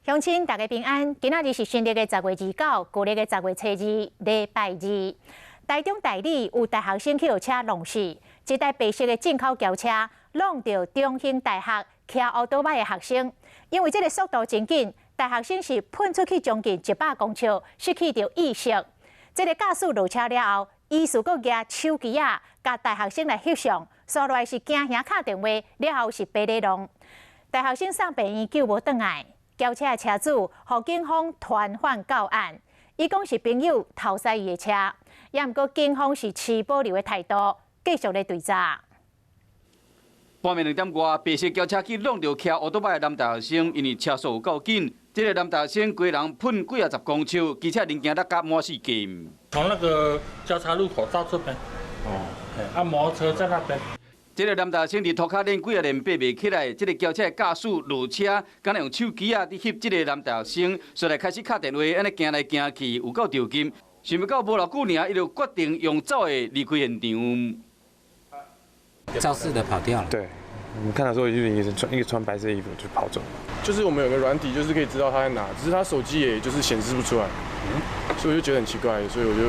鄉親大家平安，今仔日是新曆的10月29，舊曆的10月初2，禮拜二。台中大里有大學生去予車弄死，這台白色的進口轎車挵著中興大學騎烏多擺的學生，因為這个速度真緊，大學生是噴出去將近100公尺，失去著意識。這个駕駛落車了後，疑似閣舉手機仔，共大學生來翕相，煞落來是驚嚇敲電話，了後是白咧弄。大學生送病院救無轉來。轎車的車主予警方傳喚到案，伊講是朋友偷駛伊的車，也毋過警方是持保留的態度，繼續咧追查。半暝2點外，白色轎車去挵著騎烏多擺的男大學生，因為車速有夠緊，這个男大學生規人噴幾仔十公尺，機車零件落甲滿四界。從那個交叉路口到這邊，哦，啊，摩托車在那邊。這个男大學生佇塗跤練幾仔練爬袂起來，這个轎車的駕駛落車，敢若用手機仔佇翕這个男大學生，煞來開始敲電話，按呢行來行去，有夠著急。想欲到無偌久爾，伊就決定用走的離開現場。肇事的跑掉了。對，我們看到時候就是一個穿白色衣服就跑走。就是我們有個軟體，就是可以知道他在哪，只是他手機也就是顯示不出來，所以我就覺得很奇怪，所以我就。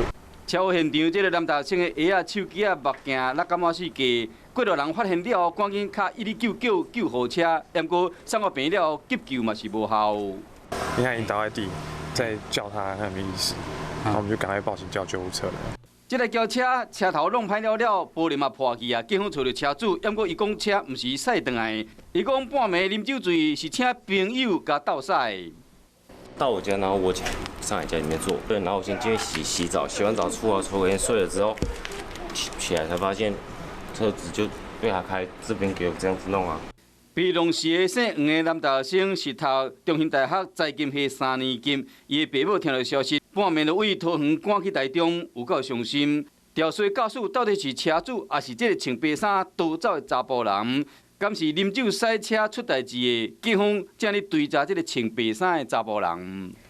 車禍現場，這个男大學生的鞋仔、手機仔、目鏡落甲滿四界。過路人發現了後，趕緊敲119叫救護車，毋過送到病院了後急救嘛是無效。因為他已經倒在地，在叫他，他沒意識，然後我們就趕快報警叫救護車了。這个轎車車頭弄歹了了，玻璃嘛破去啊！警方揣著車主，毋過伊講車毋是伊駛轉來的，伊講半暝啉酒醉是請朋友共鬥駛。到我家，然後我上來家裡面坐，對，然後我先進去洗洗澡，洗完澡出來抽個菸，睡了之後起來才發現車子就被他開，這邊給我這樣子弄啊。被弄死的姓黃的男大學生是讀中興大學財經系三年級，伊的爸母聽著消息，半暝就為桃園趕去台中，有夠傷心。調查駕駛到底是車主，抑是這个穿白衫逃走的查埔人？敢是啉酒駛車出代誌的？警方正咧追查這个穿白衫的查埔人。